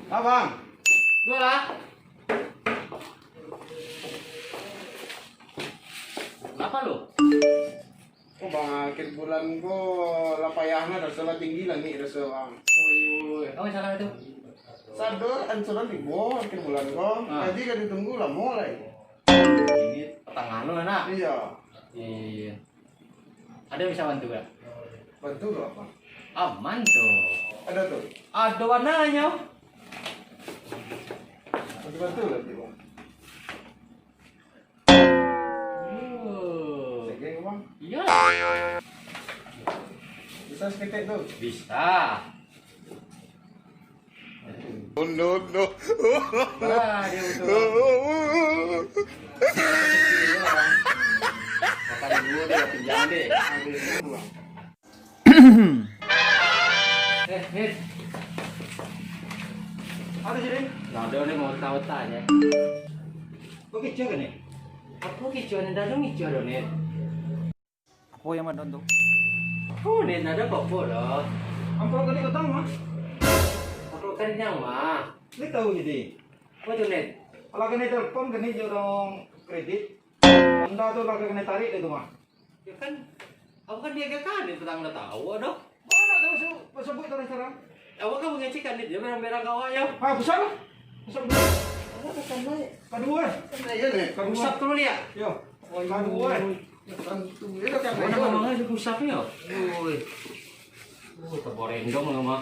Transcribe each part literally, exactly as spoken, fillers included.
Abang. Dua lah. Kenapa lu? Oh, Bang, akhir bulan ko lah payah nah, raso lah tinggi langik raso, Bang. Oi, oi, oi. Apa salah tu? Sado ansuran ribo akhir bulan ko. Ah. Gaji ka ditunggu lamo lai. Ini patang anu, nak? Iya. Iya. Ada yang bisa bantu, Kak? Bantu tu apa? Aman tu. Ada tu. Ada warnanya. Bantu-bantu lah, Bang. Oh. Segeng, Bang. Iya. Bisa seketek tu? Bisa. Oh, no, no. Ah, dia betul. Makan dulu dia, pinjam deh. Eh, Nit. Apa sih, Din? Nado ni mau tahu tanya. Kok kicau kan, Nit? Apa kicau ni? Dah lu kicau dah, Nit. Apo yang madon tu? Oh, Nit, nado apa-apa doh. Ampau kena kotong, mah. Ampau kenyang, mah. Ni tahu jadi. Apa tu, Nit? Kalau kena telepon, kena je orang kredit. Honda tu lah kena tarik deh tu, mah. Ya kan, aku kan dia kan, dia petang dah tahu doh. Mana tahu su-, sebut terus terang. Awak kan mengecekan dia, dia berang-berang kawan ya. Ah, besar lah. Besar dulu. Apa pesan naik? Kedua. Naik ya, Nit? Kedua. Usap dulu ya. Yo. Oh, kedua. Tentu. Dia dah kan. Mana naik. Mama dia usap ni ya? Oi. Oh, terborendong lah, Mak.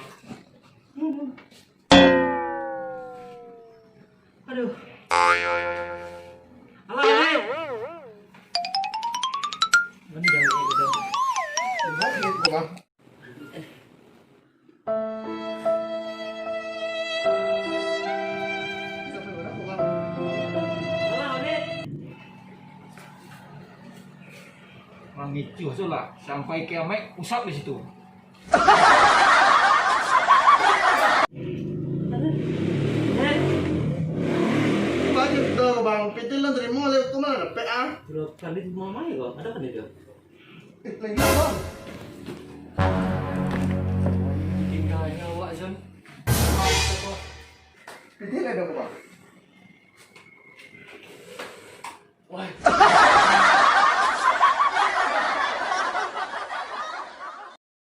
Aduh. Alah, Nit. Mana dah, udah. Di mana, Nit, rumah? Mangicuh tu lah, sampai kiamat, usap di situ. Banyak tu, Bang. Piti lah terima, lihat tu mana dapet, ah? Berapa kali rumah mai, Bang? Ada kan itu? Eh, lagi, Bang. Tinggalnya awak, Zon. Piti lah dong, Bang. Wah.